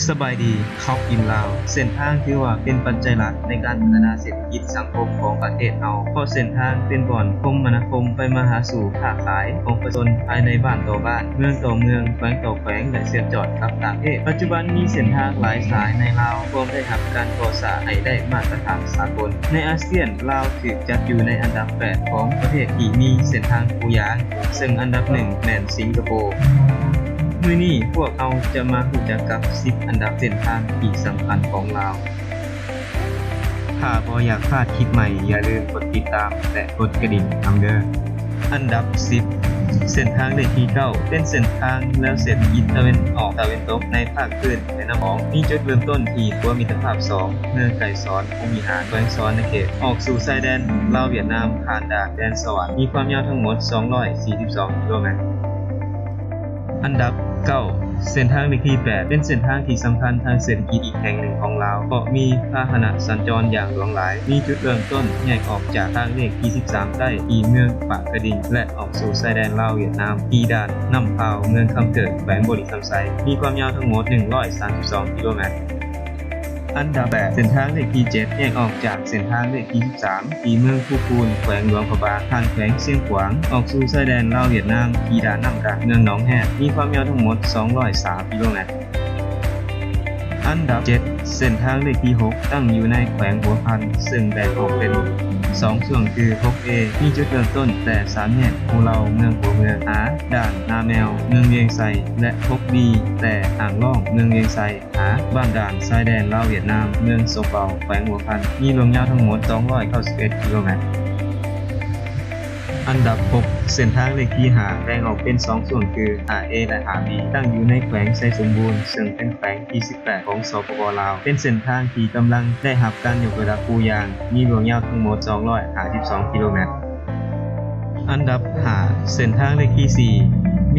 ສະບາຍດີ ເຂົ້າກິນລາວ. ເສັ້ນທາງຖືວ່າເປັນປັດໄຈຫຼັກໃນການພັດທະນາເສດຖະກິດສັງຄົມຂອງປະເທດເຮົາ, ເພາະເສັ້ນທາງເປັນບ່ອນຄົມມະນາຄົມໄປມາຫາສູ່ຄ້າຂາຍຂອງປະຊາຊົນພາຍໃນບ້ານຕໍ່ບ້ານ, ເມືອງຕໍ່ເມືອງ, ແຂວງຕໍ່ແຂວງ ແລະ ເຊື່ອມຈອດກັບຕ່າງປະເທດ. ປັດຈຸບັນມີເສັ້ນທາງຫຼາຍສາຍໃນລາວ ພ້ອມໄດ້ຮັບການກໍ່ສ້າງໃຫ້ໄດ້ມາດຕະຖານສາກົນ. ໃນອາຊຽນ, ລາວຖືກຈັດຢູ່ໃນອັນດັບແປດຂອງປະເທດທີ່ມີເສັ້ນທາງຄູ່ຢ່າງ, ເຊິ່ງອັນດັບໜຶ່ງແມ່ນສິງກະໂປ. ມື້ນີ້ພວກເຮົາຈະມາຮູ້ຈັກກັບສິບອັນດັບເສັ້ນທາງທີ່ສຳຄັນຂອງລາວ. ຖ້າບໍ່ຢາກພາດຄລິບໃໝ່, ຢ່າລືມກົດຕິດຕາມ ແລະ ກົດກະດິ່ງນຳເດີ້. ອັນດັບສິບ, ເສັ້ນທາງເລກທີເກົ້າ ເປັນເສັ້ນທາງແນວເສດຖະກິດຕາເວັນອອກຕາເວັນຕົກໃນພາກພື້ນແມ່ນ້ຳຂອງ. ມີຈຸດເລີ່ມຕົ້ນທີ່ຂົວມິດຕະພາບສອງ ເມືອງໄກສອນ ພົມວິຫານ ແຂວງສະຫວັນນະເຂດ ອອກສູ່ຊາຍແດນລາວຫວຽດນາມ ຜ່ານດ່ານແດນສະຫວັນ ມີຄວາມຍາວທັງໝົດສອງຮ້ອຍສີ່ສິບສອງກິໂລແມັດ. ອັນດັບເກົ້າ, ເສັ້ນທາງເລກທີແປດ ເປັນເສັ້ນທາງທີ່ສຳຄັນທາງເສດຖະກິດອີກແຫ່ງໜຶ່ງຂອງລາວ ເພາະມີພາຫະນະສັນຈອນຢ່າງຫຼວງຫຼາຍ. ມີຈຸດເລີ່ມຕົ້ນແຍກອອກຈາກທາງເລກທີສິບສາມໃຕ້ ທີ່ເມືອງປາກກະດິງ ແລະ ອອກສູ່ຊາຍແດນລາວຫວຽດນາມ ທີ່ດ່ານນ້ຳພາວ ເມືອງຄຳເກີດ ແຂວງບໍລິຄຳໄຊ ມີຄວາມຍາວທັງໝົດໜຶ່ງຮ້ອຍສາມສິບສອງກິໂລແມັດ. ອັນດັບແປດ, ເສັ້ນທາງເລກທີເຈັດ ແຍກອອກຈາກເສັ້ນທາງເລກທີສິບສາມ ທີ່ເມືອງພູຄູນ ແຂວງຫຼວງພະບາງ ຜ່ານແຂວງຊຽງຂວາງ ອອກສູ່ຊາຍແດນລາວຫວຽດນາມ ທີ່ດ່ານນ້ຳກາງ ເມືອງໜອງແຮດ ມີຄວາມຍາວທັງໝົດສອງຮ້ອຍສາມກິໂລແມັດ. ອັນດັບເຈັດ, ເສັ້ນທາງເລກທີຫົກ ຕັ້ງຢູ່ໃນແຂວງຫົວພັນ ເຊິ່ງແບ່ງອອກເປັນສອງຊ່ວງຄື ຫົກເອ ມີຈຸດເລີ່ມຕົ້ນແຕ່ສາມແຍກພູເລົາ ເມືອງຫົວເມືອງ ຫາ ດ່ານນາແມວ ເມືອງວຽງໄຊ ແລະ ຫົກບີ ແຕ່ອ່າງລ້ອງ ເມືອງວຽງໄຊ ຫາ ບ້ານດ່ານຊາຍແດນລາວຫວຽດນາມ ເມືອງໂຊເປົາ ແຂວງຫົວພັນ ມີລວມຍາວທັງໝົດສອງຮ້ອຍເກົ້າສິບເອັດກິໂລແມັດ. ອັນດັບຫົກ, ເສັ້ນທາງເລກທີຫ້າ ແບ່ງອອກເປັນສອງຊ່ວງຄື ຫ້າເອ ແລະ ຫ້າບີ ຕັ້ງຢູ່ໃນແຂວງໄຊສົມບູນ ເຊິ່ງເປັນແຂວງທີສິບແປດຂອງ ສປປ ລາວ ເປັນເສັ້ນທາງທີ່ກຳລັງໄດ້ຮັບການຍົກລະດັບຄູ່ຢ່າງ ມີລວງຍາວທັງໝົດສອງຮ້ອຍຫ້າສິບສອງກິໂລແມັດ. ອັນດັບຫ້າ, ເສັ້ນທາງເລກທີສີ່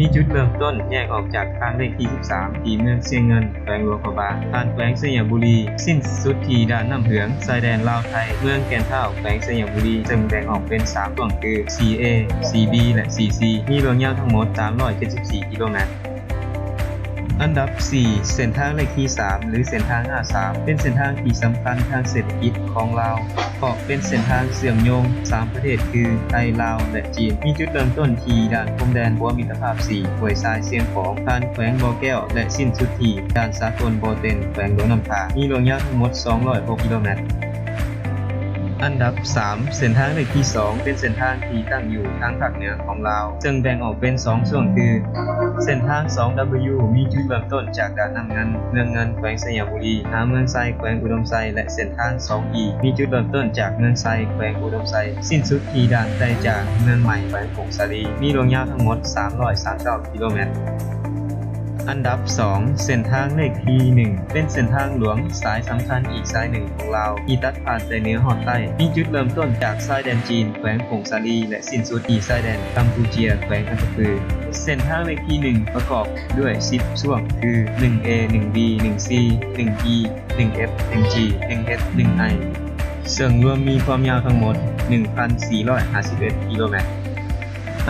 ມີຈຸດເລີ່ມຕົ້ນແຍກອອກຈາກທາງເລກທີສິບສາມ ທີ່ເມືອງຊຽງເງິນ ແຂວງຫຼວງພະບາງ ຜ່ານແຂວງໄຊຍະບູລີ ສິ້ນສຸດທີ່ດ່ານນ້ຳເຫືອງ ຊາຍແດນລາວໄທ ເມືອງແກ່ນທ້າວ ແຂວງໄຊຍະບູລີ ເຊິ່ງແບ່ງອອກເປັນສາມຊ່ວງຄື ສີ່ເອ ສີ່ບີ ແລະ ສີ່ຊີ ມີລວງຍາວທັງໝົດສາມຮ້ອຍເຈັດສິບສີ່ກິໂລແມັດ. ອັນດັບສີ່, ເສັ້ນທາງເລກທີສາມ ຫຼື ເສັ້ນທາງຫ້າສາມ ເປັນເສັ້ນທາງທີ່ສຳຄັນທາງເສດຖະກິດຂອງລາວ ເພາະເປັນເສັ້ນທາງເຊື່ອມໂຍງສາມປະເທດຄື ໄທ, ລາວ ແລະ ຈີນ. ມີຈຸດເລີ່ມຕົ້ນທີ່ດ່ານພົມແດນຂົວມິດຕະພາບສີ່ ຫ້ວຍຊາຍ ຊຽງຂອງ, ຜ່ານແຂວງບໍ່ແກ້ວ ແລະ ສິ້ນສຸດທີ່ດ່ານສາກົນບໍ່ເຕັນ ແຂວງຫຼວງນ້ຳທາ. ມີລວງຍາວທັງໝົດສອງຮ້ອຍຫົກກິໂລແມັດ. ອັນດັບສາມ, ເສັ້ນທາງເລກທີສອງ ເປັນເສັ້ນທາງທີ່ຕັ້ງຢູ່ທາງພາກເໜືອຂອງລາວ ເຊິ່ງແບ່ງອອກເປັນສອງຊ່ວງຄື ເສັ້ນທາງສອງດັບເບິນຢູ ມີຈຸດເລີ່ມຕົ້ນຈາກດ່ານນ້ຳເງິນ ເມືອງເງິນ ແຂວງໄຊຍະບູລີ ຫາເມືອງໄຊ ແຂວງອຸດົມໄຊ ແລະ ເສັ້ນທາງສອງອີ ມີຈຸດເລີ່ມຕົ້ນຈາກເມືອງໄຊ ແຂວງອຸດົມໄຊ ສິ້ນສຸດທີ່ດ່ານໄຊຈາງ ເມືອງໃໝ່ ແຂວງຜົ້ງສາລີ ມີລວງຍາວທັງໝົດສາມຮ້ອຍສາມສິບເກົ້າກິໂລແມັດ. ອັນດັບສອງ, ເສັ້ນທາງເລກທີໜຶ່ງ ເປັນເສັ້ນທາງຫຼວງສາຍສຳຄັນອີກສາຍໜຶ່ງຂອງລາວ ທີ່ຕັດຜ່ານແຕ່ເໜືອຮອດໃຕ້ ມີຈຸດເລີ່ມຕົ້ນຈາກຊາຍແດນຈີນ ແຂວງຜົ້ງສາລີ ແລະ ສິ້ນສຸດທີ່ຊາຍແດນກຳປູເຈຍ ແຂວງອັດຕະປື. ເສັ້ນທາງເລກທີໜຶ່ງ ປະກອບດ້ວຍສິບຊ່ວງ ຄື ໜຶ່ງເອ ໜຶ່ງບີ ໜຶ່ງຊີ ໜຶ່ງອີ ໜຶ່ງເອັຟ ໜຶ່ງຈີ ໜຶ່ງເອັສ ໜຶ່ງໄອ ເຊິ່ງລວມມີຄວາມຍາວທັງໝົດໜຶ່ງພັນສີ່ຮ້ອຍຫ້າສິບເອັດກິໂລແມັດ.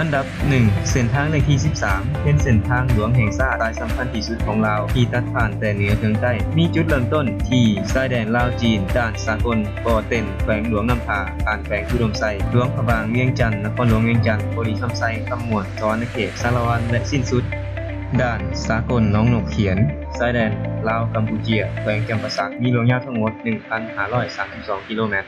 ອັນດັບໜຶ່ງ, ເສັ້ນທາງເລກທີສິບສາມ ເປັນເສັ້ນທາງຫຼວງແຫ່ງຊາດສາຍສຳຄັນທີ່ສຸດຂອງລາວ ທີ່ຕັດຜ່ານແຕ່ເໜືອເຖິງໃຕ້ ມີຈຸດເລີ່ມຕົ້ນທີ່ຊາຍແດນລາວ-ຈີນ ດ່ານສາກົນບໍ່ເຕັນ ແຂວງຫຼວງນ້ຳທາ ຜ່ານແຂວງອຸດົມໄຊ, ຫຼວງພະບາງ, ວຽງຈັນ, ນະຄອນຫຼວງວຽງຈັນ, ບໍລິຄຳໄຊ, ຄຳມ່ວນ, ສະຫວັນນະເຂດ, ສາລະວັນ ແລະ ສິ້ນສຸດ ດ່ານສາກົນໜອງນົກຂຽນ ຊາຍແດນລາວ-ກຳປູເຈຍ ແຂວງຈຳປາສັກ ມີລວງຍາວທັງໝົດໜຶ່ງພັນຫ້າຮ້ອຍສາມສິບສອງກິໂລແມັດ.